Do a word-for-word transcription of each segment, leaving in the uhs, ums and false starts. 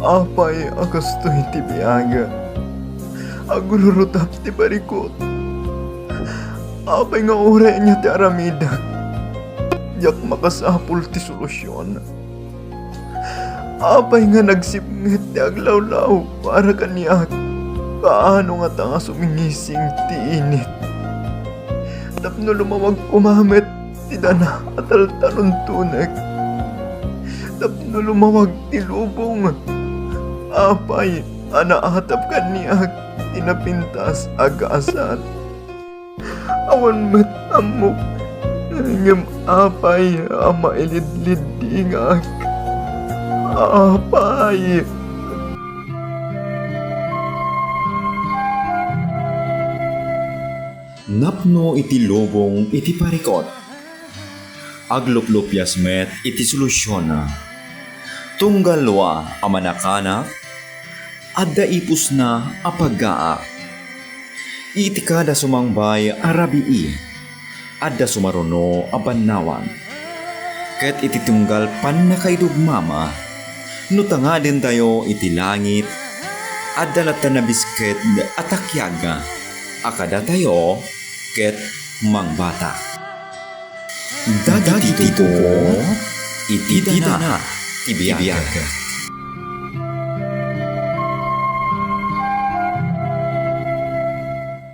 Apay a kastoy ti biag? Agrurutap ti barikot. Apay nga uray ania ti aramidek? Diak makasapul ti solusion. Apay nga nagsipnget ti aglawlaw para kaniak? Kaano ngata nga sumingising ti init? Tapno lumawag koma met ti dana a taltalontonek. Tapno lumawag ti lubong. Apay a naatap kaniak ti napintas a gasat? Awan met ammok, ngem apay a mailidliddingak? Apay! Napno iti lubong iti parikot. Agluplupias met iti solusionna. Tunggal dua a manakanak, adda ipusna a paggaak. Iti kada sumangbay a rabii, adda sumaruno a bannawag. Ket iti tunggal pannakaidumduma, no tangadentayo iti langit, adda latta nabisked a takiag a kadatayo ket mangbatak. Dagiti tubo iti dana ti biag.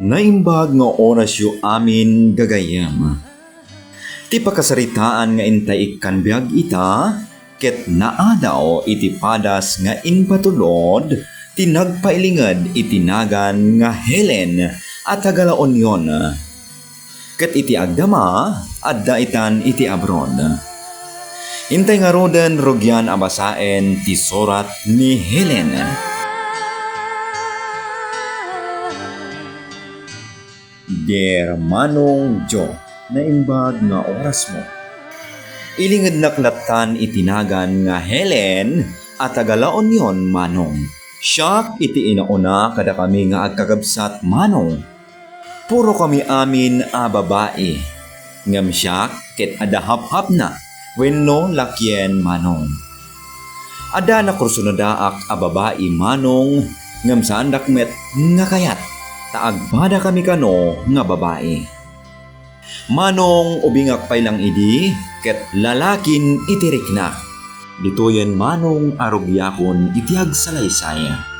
Naimbag nga orasyo amin, gagayyem. Ti pakasaritaan nga intay ikkan biag ita, ket naadaw iti padas nga impatulod ti nagpailinged iti nagan nga Helen a taga La Union. Ket iti agdama, adda itan iti abroad. Intay ngaruden rugian a basaen ti surat ni Helen. Dear Manong Joe, naimbag nga orasmo. Ilingednak lattan iti nagan nga Helen a taga La Union, Manong. Siak iti inauna kadakami nga agkakabsat, Manong. Puro kami amin a babai, ngem siak ket adda haphapna wenno lakien, Manong. Adda nakursunadaak a babai, Manong, ngem saandak met nga kayat ta agpadakami kano nga babai. Manong, ubingak pay lang idi ket lalakin iti riknak. Ditoyen, Manong, a rugiakon iti agsalaysay.